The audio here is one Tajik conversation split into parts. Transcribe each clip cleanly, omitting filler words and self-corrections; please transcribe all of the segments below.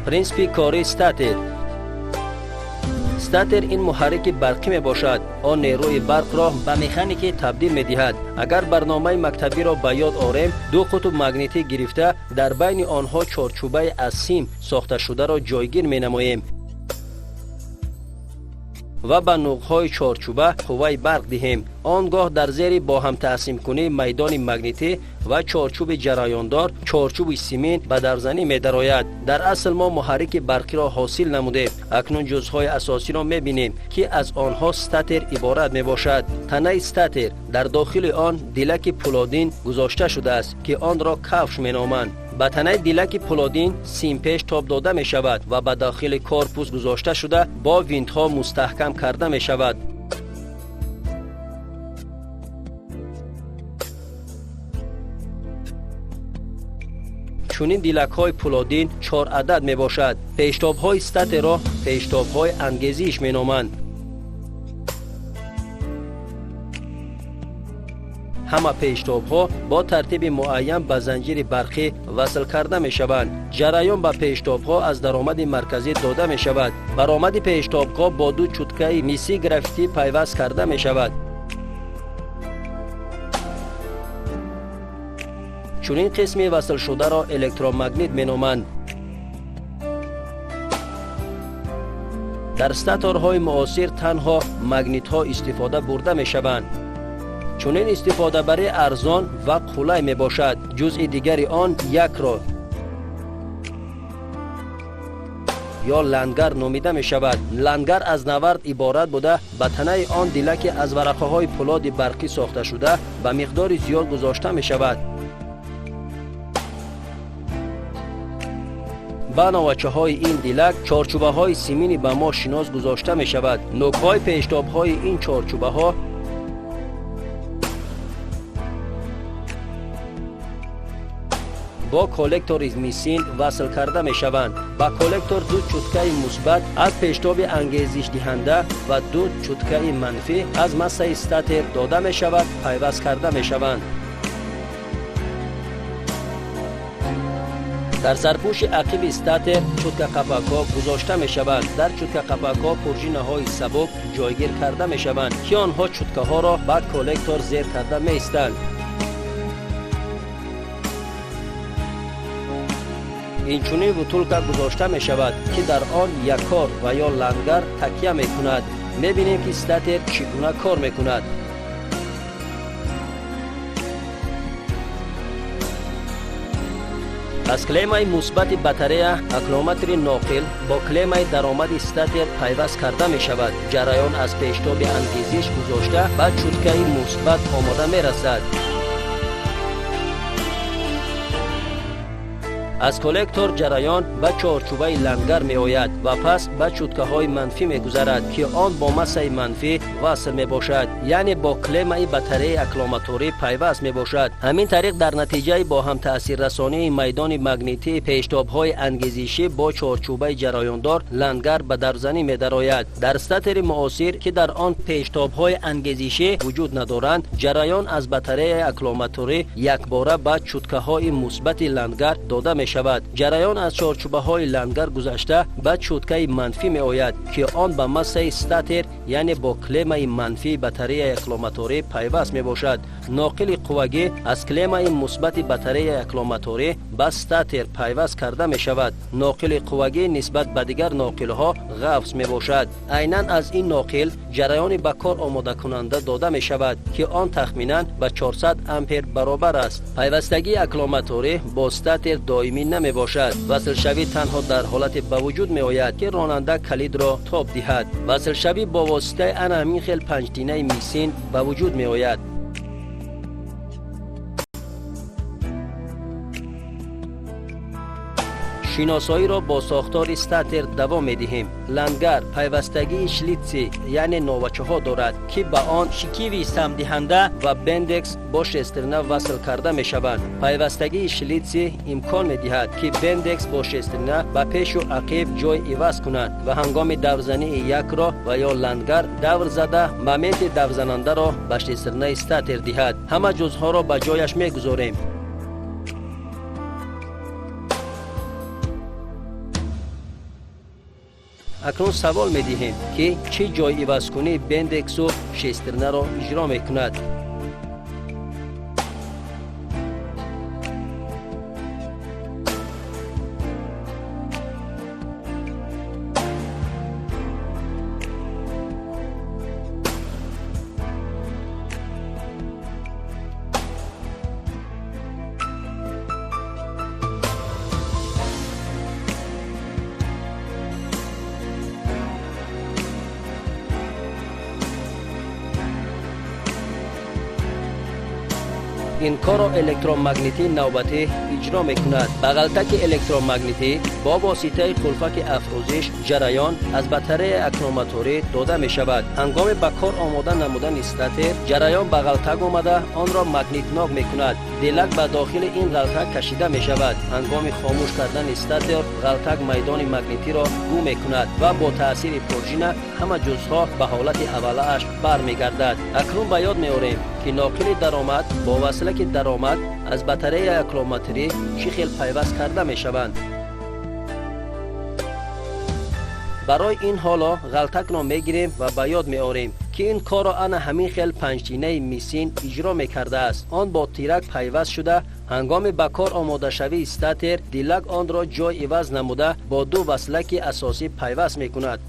Принсипи кори статер. Статер ин муҳаррики барқӣ мебошад. Он нерӯи барқро ба механикӣ табдил медиҳад. Агар барномаи мактабиро ба ёд орем, ду қутб магнитӣ гирифта, дар байни онҳо чорчӯбаи аз сим сохташударо ҷойгир менамоем ва ба нуқҳои чорчӯба қувваи барқ диҳем. Он гоҳ дар зери бо ҳамтаъсимкунии майдони магнитӣ ва чорчӯби ҷараёндор чорчӯби симин ба даврзанӣ медарояд. Дар асл мо муҳаррики барқиро ҳосил намудем. Акнун ҷузъҳои асосиро мебинем, ки аз онҳо статер иборат мебошад. Танаи статер, дар дохили он дилаки пулодин гузошта шудааст, ки онро кавш меноманд. Ба танаи дилаки пулодин симпеш тоб дода мешавад ва ба дохили корпус гузошта шуда, бо винтҳо мустаҳкам карда мешавад. Чунин дилакҳои пулодин чор адад мебошад. Пештобҳои статерро пештобҳои ангезиш меноманд. Ҳама пештобҳо бо тартиби муайян ба занҷири барқӣ васл карда мешаванд. Ҷараён ба пештобҳо аз даромади марказӣ дода мешавад. Баромади пештобҳо бо ду чуткаи мисӣ графитӣ пайваст карда мешавад. Чунин қисми васлшударо электромагнит меноманд. Дар статорҳои муосир танҳо магнитҳо истифода бурда мешаванд. Чунин истифодабарӣ арзон ва қулай мебошад. Ҷузъи дигари он якро ё лангар номида мешавад. Лангар аз навард иборат буда, ба танаи он дилаке аз варақаҳои пулоди барқӣ сохташуда ба миқдори зиёд гузошта мешавад. Ба новачаҳои ин дилак чорчӯбаҳои симини ба мо шинос гузошта мешавад. Нӯкҳои пештобҳои ин чорчӯбаҳо бо коллектори мисин васл карда мешаванд. Ба коллектор ду чуткаи мусбат аз пештоби ангезишдиҳанда ва ду чуткаи манфӣ аз массаи статер дода мешавад, пайваст карда мешаванд. Дар сарпӯши ақиби статер чуткақапакҳо гузошта мешаванд. Дар чуткақапакҳо пружинаҳои сабук ҷойгир карда мешаванд, ки онҳо чуткаҳоро ба коллектор зер карда меистанд. Инчунин втулка гузошта мешавад, ки дар он якор ва ё лангар такя мекунад. Мебинем, ки статер чӣ гуна кор мекунад. Аз клеммаи мусбати батарея аккумулятори ноқил бо клеммаи даромади статер пайваст карда мешавад. Ҷараён аз пештоби ангезиш гузошта, ба чуткаи мусбат омода мерасад. Аз коллектор ҷараён ба чорчӯбаи лангар меояд ва пас ба чуткаҳои манфӣ мегузарад, ки он бо массаи манфӣ васл мебошад, яъне бо клеммаи батареяи аккумуляторӣ пайваст мебошад. Ҳамин тариқ, дар натиҷаи бо ҳамтаъсиррасонии майдони магнитии пештобҳои ангезишӣ бо чорчӯбаи ҷараёндор лангар ба даврзанӣ медарояд. Дар статери муосир, ки дар он пештобҳои ангезишӣ вуҷуд надоранд, ҷараён аз батареяи аккумуляторӣ якбора ба чуткаҳои мусбати лангар дода мешавад. Ҷараён аз чорчӯбаҳои лангар гузашта, ба чуткаи манфӣ меояд, ки он ба массаи статер, яъне бо клеммаи манфии батареяи аккумуляторӣ пайваст мебошад. Ноқили қуввагӣ аз клеммаи мусбати батареяи аккумуляторӣ ба статер пайваст карда мешавад. Ноқили қуввагӣ нисбат ба дигар ноқилҳо ғафз мебошад. Айнан аз ин ноқил ҷараёни ба кор омодакунанда дода мешавад, ки он тахминан ба 400 ампер баробар аст. Пайвастагии аккумуляторӣ бо статер доимӣ намебошад. Васлшавӣ танҳо дар ҳолате ба вуҷуд меояд, ки ронанда калидро тоб диҳад. Васлшавӣ бо воситаи ана ҳамин хел панҷтинаи мисин ба вуҷуд меояд. Шиносоиро бо сохтори статер давом медиҳем. Лангар пайвастагии шлитси, яъне новачаҳо дорад, ки ба он шикиви самтдиҳанда ва бендекс бо шестерна васл карда мешаванд. Пайвастагии шлитси имкон медиҳад, ки бендекс бо шестерна ба пешу ақиб ҷой иваз кунанд ва ҳангоми даврзании якро ва ё лангар давр зада, моменти даврзанандаро ба шестернаи статер диҳад. Ҳама ҷузъҳоро ба ҷояш мегузорем. Акнун савол медиҳем, ки чӣ ҷойивазкунии бендексу шестернаро иҷро мекунад. Ин корро электромагнитии навбатӣ иҷро мекунад. Ба ғалтаки электромагнитӣ бо воситаи қулфаки афрӯзиш ҷараён аз батареяи аккумуляторӣ дода мешавад. Ҳангоми ба кор омода намудани статер ҷараён ба ғалтак омада онро магнитнок мекунад. Дилак ба дохили ин ғалтак кашида мешавад. Ҳангоми хомӯш кардани статер ғалтак майдони магнитиро гум мекунад ва бо таъсири пружина ҳама ҷузъҳо ба ҳолати аввалааш бармегардад. Акнун ба ёд меорем, ки ноқили даромад бо васлаки даромад аз батареяи аккумуляторӣ чӣ хел пайваст карда мешаванд. Барои ин ҳоло ғалтакро мегирем ва ба ёд меорем, ки ин корро ана ҳамин хел панҷтинаи мисин иҷро мекардааст. Он бо тирак пайваст шуда, ҳангоми ба кор омодашавии статер дилак онро ҷой иваз намуда бо ду васлаки асосӣ пайваст мекунад.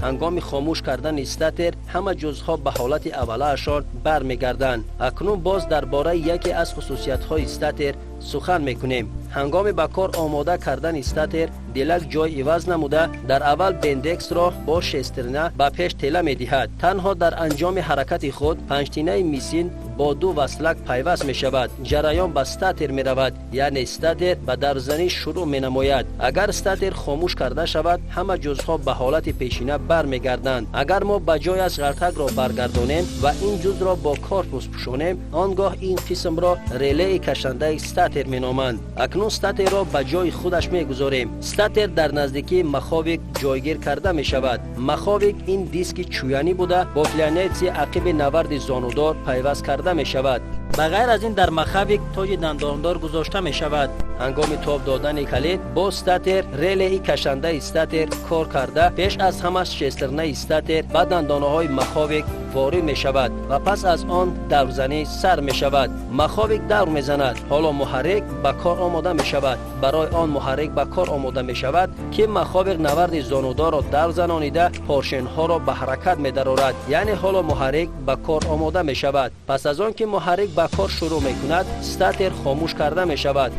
Ҳангоми хомӯш кардани статер ҳама ҷузъҳо ба ҳолати аввалаашон бармегарданд. Акнун боз дар бораи яке аз хусусиятҳои статер сухан мекунем. Ҳангоми ба кор омода кардани статер дилак ҷой иваз намуда дар аввал бендексро бо шестерна ба пеш тела медиҳад. Танҳо дар анҷоми ҳаракати худ панҷтинаи мисин бо ду васлак пайваст мешавад. Ҷараён ба статер меравад, яъне статер ба даврзанӣ шурӯъ менамояд. Агар статер хомӯш карда шавад, ҳама ҷузъҳо ба ҳолати пешина бармегарданд. Агар мо ба ҷояш ғалтакро баргардонем ва ин ҷузъро бо корпус пӯшонем, он гоҳ ин қисмро релеи кашандаи статер меноманд. Акнун статерро ба ҷои худаш мегузорем. Статер дар наздикии маховик ҷойгир карда мешавад. Маховик ин диски чӯянӣ буда бо флянетси ақиби наварди зонудор пайваст карда мешавад. Ба ғайр аз ин дар маховик тоҷи дандондор гузошта мешавад. Ҳангоми тоб додани калид бо статер релеи кашандаи статер кор карда пеш аз ҳама шестернаи статер ба дандонаҳои маховик ворид мешавад ва пас аз он даврзанӣ сар мешавад. Маховик давр мезанад. Ҳоло муҳаррик ба кор омода мешавад. Барои он муҳаррик ба кор омода мешавад, ки маховик наварди зонудорро давр занонида поршенҳоро ба ҳаракат медарорад. Яъне ҳоло муҳаррик ба кор омода мешавад. Пас аз он ки муҳаррик ба кор шурӯъ мекунад, статер хомӯш карда мешавад.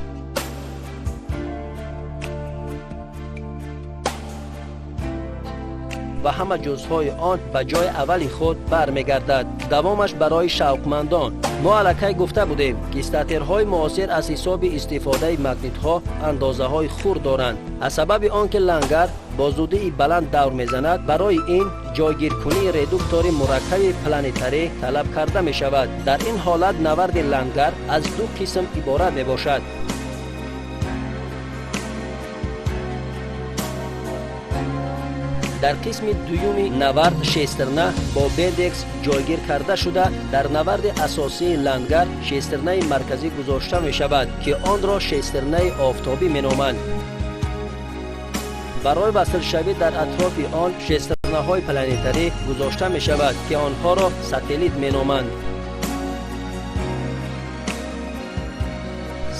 Ва ҳама ҷузъҳои он ба ҷои аввали худ бармегардад. Давомаш барои шавқмандон. Мо аллакай гуфта будем, ки статерҳои муосир аз ҳисоби истифодаи магнитҳо андозаҳои хурд доранд. Аз сабаби он ки лангар бо зудии баланд давр мезанад, барои ин ҷойгиркунии редуктори мураккаби планетарӣ талаб карда мешавад. Дар ин ҳолат наварди лангар аз ду қисм иборат мебошад. Дар қисми дуюми навард шестерна бо бендекс ҷойгир карда шуда, дар наварди асосии лангар шестернаи марказӣ гузошта мешавад, ки онро шестернаи офтобӣ меноманд. Барои васлшавӣ дар атрофи он шестернаҳои планетарӣ гузошта мешавад, ки онҳоро сателлит меноманд.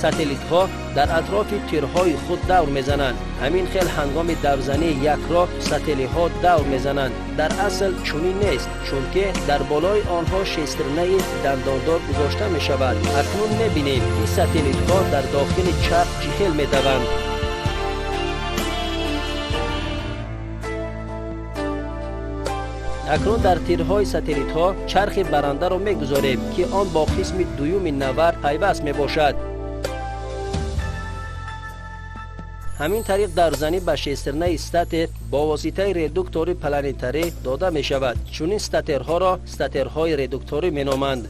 Сателлитҳо дар атрофи тирҳои худ давр мезананд. Ҳамин хел ҳангоми даврзании як роҳ сателлитҳо давр мезананд. Дар асл чунин нест, чунки дар болои онҳо шестернаи дандондор гузошта мешавад. Акнун мебинем, ки сателлитҳо дар дохили чарх чӣ хел медаванд. Акнун дар тирҳои сателлитҳо чархи барандаро мегузорем, ки он бо қисми дуюми навард пайваст мебошад. Ҳамин тариқ даврзанӣ ба шестернаи статер бо воситаи редуктори планетарӣ дода мешавад. Чунин статерҳоро статерҳои редукторӣ меноманд.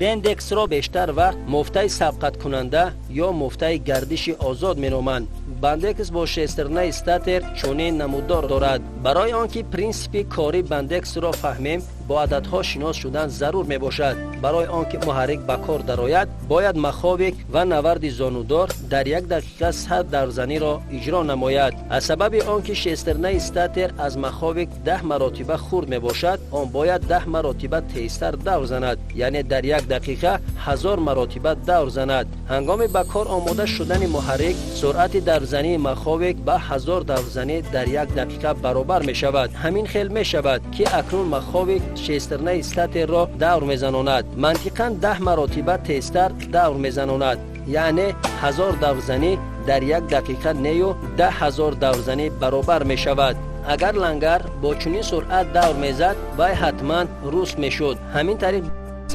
Бендексро бештар вақт муфтаи сабқаткунанда ё муфтаи гардиши озод меноманд. Бандекс бо шестернаи статер чунин намудор дорад. Барои он ки принсипи кори бандексро фаҳмем, Бо ададҳо шинос шудан зарур мебошад. Барои он ки муҳаррик ба кор дарояд, бояд маховик ва наварди зонудор дар як дақиқа 100 даврзаниро иҷро намояд. Аз сабаби он ки шестернаи статер аз маховик 10 маротиба хурд мебошад, он бояд 10 маротиба тезтар давр занад, яъне дар як дақиқа 1000 маротиба давр занад. Ҳангоми ба кор омода шудани муҳаррик, суръати даврзании маховик ба 1000 даврзанӣ дар як дақиқа баробар мешавад. Ҳамин хел мешавад, ки акнун маховик шестернаи статерро давр мезанонад. Мантиқан 10 маротиба тезтар давр мезанонад, яъне 1000 даврзанӣ дар як дақиқа нею 10 000 даврзанӣ баробар мешавад. Агар лангар бо чунин суръат давр мезад, вай ҳатман руст мешуд. Ҳамин тариқ,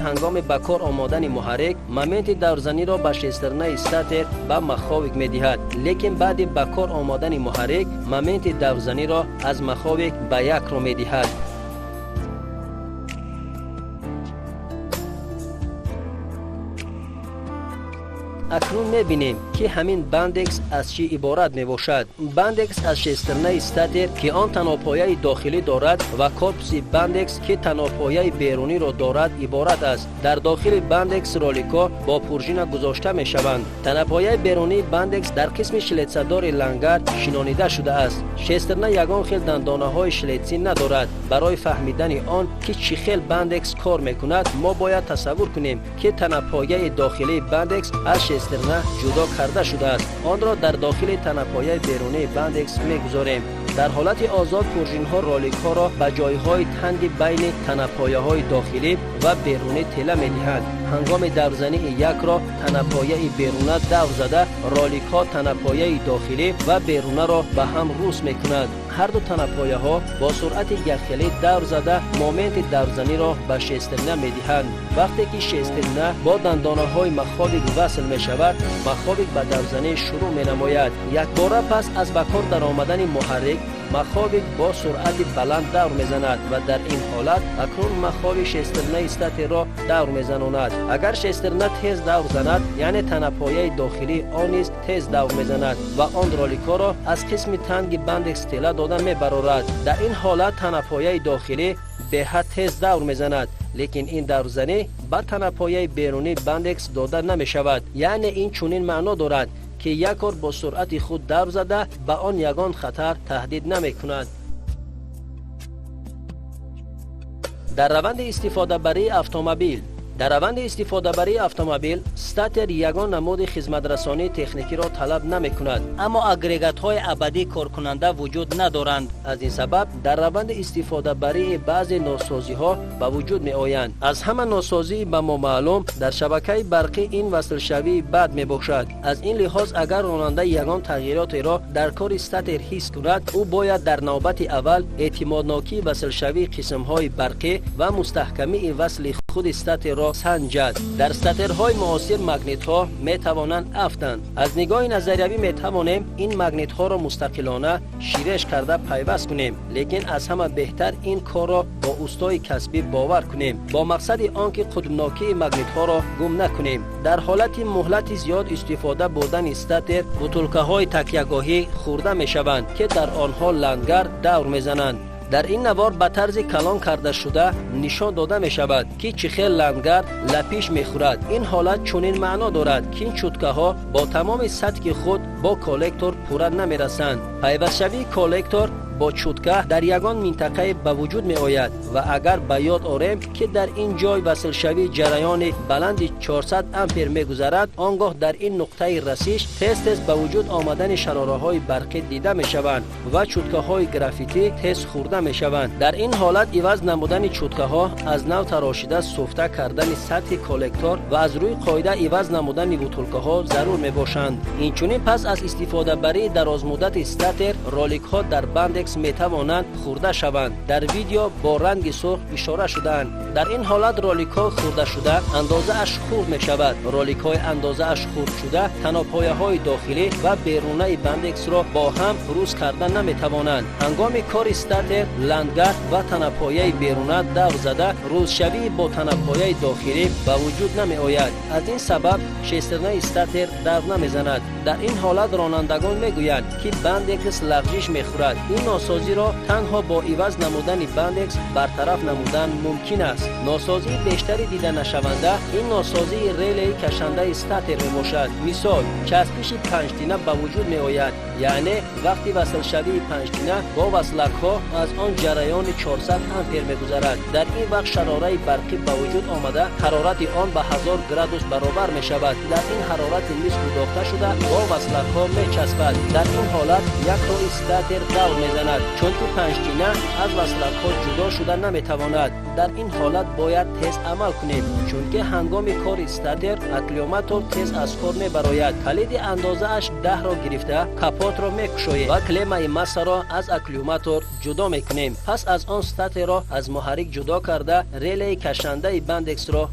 ҳангоми ба кор омодани муҳаррик моменти даврзаниро ба шестернаи статер ба маховик медиҳад, лекин баъди ба кор омодани муҳаррик моменти даврзаниро аз маховик ба якро медиҳад. Акнун мебинем, ки ҳамин бандекс аз чӣ иборат мебошад. Бандекс аз шестернаи статер, ки он танобпояи дохилӣ дорад, ва корпуси бандекс, ки танобпояи беруниро дорад, иборат аст. Дар дохили бандекс роликҳо бо пуржина гузошта мешаванд. Танапояи берунии бандекс дар қисми шлетсадори лангар шинонида шудааст. Шестерна ягон хел дандонаҳои шлетсӣ надорад. Барои фаҳмидани он, ки чӣ хел бандекс кор мекунад, мо бояд тасаввур кунем, ки танапояи дохилии бандекс аз шестерна ҷудо карда шудааст. Онро дар дохили танапояи берунии бандекс мегузорем. Дар ҳолати озод пуржинҳо роликҳоро ба ҷойҳои танги байни танапояҳои дохилӣ ва берунӣ тела медиҳанд. Ҳангоми даврзании якро танапояи беруна давр зада, роликҳо танапояи дохилӣ ва берунаро ба ҳам рус мекунанд. Ҳарду танапояҳо бо суръати якхелӣ давр зада, моменти даврзаниро ба шестерна медиҳанд. Вақте ки шестерна бо дандонаҳои маховик васл мешавад, маховик ба даврзанӣ шурӯъ менамояд. Якбора пас аз ба кор даромадани муҳаррик маховик бо суръати баланд давр мезанад ва дар ин ҳолат акнун маховик шестернаи статерро давр мезанонад. Агар шестерна тез давр занад, яъне танапояи дохилии он низ тез давр мезанад ва он роликҳоро аз қисми танги бандекс тела дода мебарорад. Дар ин ҳолат танапояи дохилӣ беҳад тез давр мезанад, лекин ин даврзанӣ ба танапояи берунии бандекс дода намешавад. Яъне ин чунин маъно дорад, ки як бор бо суръати худ давр зада, ба он ягон хатар таҳдид намекунад. Дар раванди истифодабарии автомобил статер ягон намуди хизматрасонии техникиро талаб намекунад, аммо агрегатҳои абадӣ коркунанда вуҷуд надоранд. Аз ин сабаб дар раванди истифодабарии баъзе носозиҳо ба вуҷуд меоянд. Аз ҳама носозии ба мо маълум дар шабакаи барқӣ ин васлшавии бад мебошад. Аз ин лиҳоз, агар ронанда ягон тағйиротеро дар кори статер ҳис кунад, ӯ бояд дар навбати аввал эътимоднокии васлшавии қисмҳои барқӣ ва мустаҳкамии васли худи статерро санҷад. Дар статерҳои муосир магнитҳо метавонанд афтанд. Аз нигоҳи назариявӣ метавонем ин магнитҳоро мустақилона ширеш карда пайваст кунем, лекин аз ҳама беҳтар ин корро бо устои касбӣ бовар кунем, бо мақсади он ки қутбнокии магнитҳоро гум накунем. Дар ҳолати муҳлати зиёд истифода бурдани статер бутулкаҳои такягоҳӣ хӯрда мешаванд, ки дар онҳо лангар давр мезананд. Дар ин навор ба тарзи калон карда шуда нишон дода мешавад, ки чӣ хел лангар лапиш мехӯрад. Ин ҳолат чунин маъно дорад, ки ин чуткаҳо бо тамоми сатҳи худ бо коллектор пурра намерасанд. Пайвастшавии коллектор бо чутка дар ягон минтақае ба вуҷуд меояд ва агар ба ёд орем, ки дар ин ҷой васлшавии ҷараёни баланди 400 ампер мегузарад, он гоҳ дар ин нуқтаи расиш тез-тез ба вуҷуд омадани шарораҳои барқӣ дида мешаванд ва чуткаҳои графитӣ тез хӯрда мешаванд. Дар ин ҳолат иваз намудани чуткаҳо, аз нав тарошида суфта кардани сатҳи коллектор ва аз рӯи қоида иваз намудани бутулкаҳо зарур мебошанд. Инчунин, пас аз истифодабарии дарозмуддати статер роликҳо дар бандекс метавонанд хӯрда шаванд. Дар видео бо ранги сурх ишора шудаанд. Дар ин ҳолат роликҳо хӯрдашуда андозааш хурд мешавад. Роликҳои андозааш хурд шуда танобпояҳои дохилӣ ва берунаи бандексро бо ҳам рӯз карда наметавонанд. Ҳангоми кори статер лангар ва танабпояи беруна давр зада, рӯзшавии бо танабпояи дохилӣ ба вуҷуд намеояд. Аз ин сабаб шестернаи статер давр намезанад. Дар ин ҳолат ронандагон мегӯянд, ки бандекс лағжиш мехӯрад. Ин Носозиро танҳо бо иваз намудани бандекс бартараф намудан мумкин аст. Носозии бештари дида нашаванда ин носозии релеи кашандаи статер мебошад. Мисол, часпиши панҷтина ба вуҷуд меояд, яъне вақти васлшавии панҷтина бо васлакҳо аз он ҷараёни 400 ампер мегузарад. Дар ин вақт шарораи барқӣ ба вуҷуд омада, ҳарорати он ба 1000 градус баробар мешавад. Дар ин ҳарорати мис гудохта шуда, бо васлакҳо мечаспад. Дар ин ҳолат як рои статер давр мезанад, чунки панҷтина аз васлакҳо ҷудо шуда наметавонад. Дар ин ҳолат бояд тез амал кунем, чунки ҳангоми кори статер аккумулятор тез аз кор мебарояд. Калиди андозааш 10-ро гирифта, капотро мекушоем ва клеммаи массаро аз аккумулятор ҷудо мекунем. Пас аз он статерро аз муҳаррик ҷудо карда, релеи кашандаи бандексро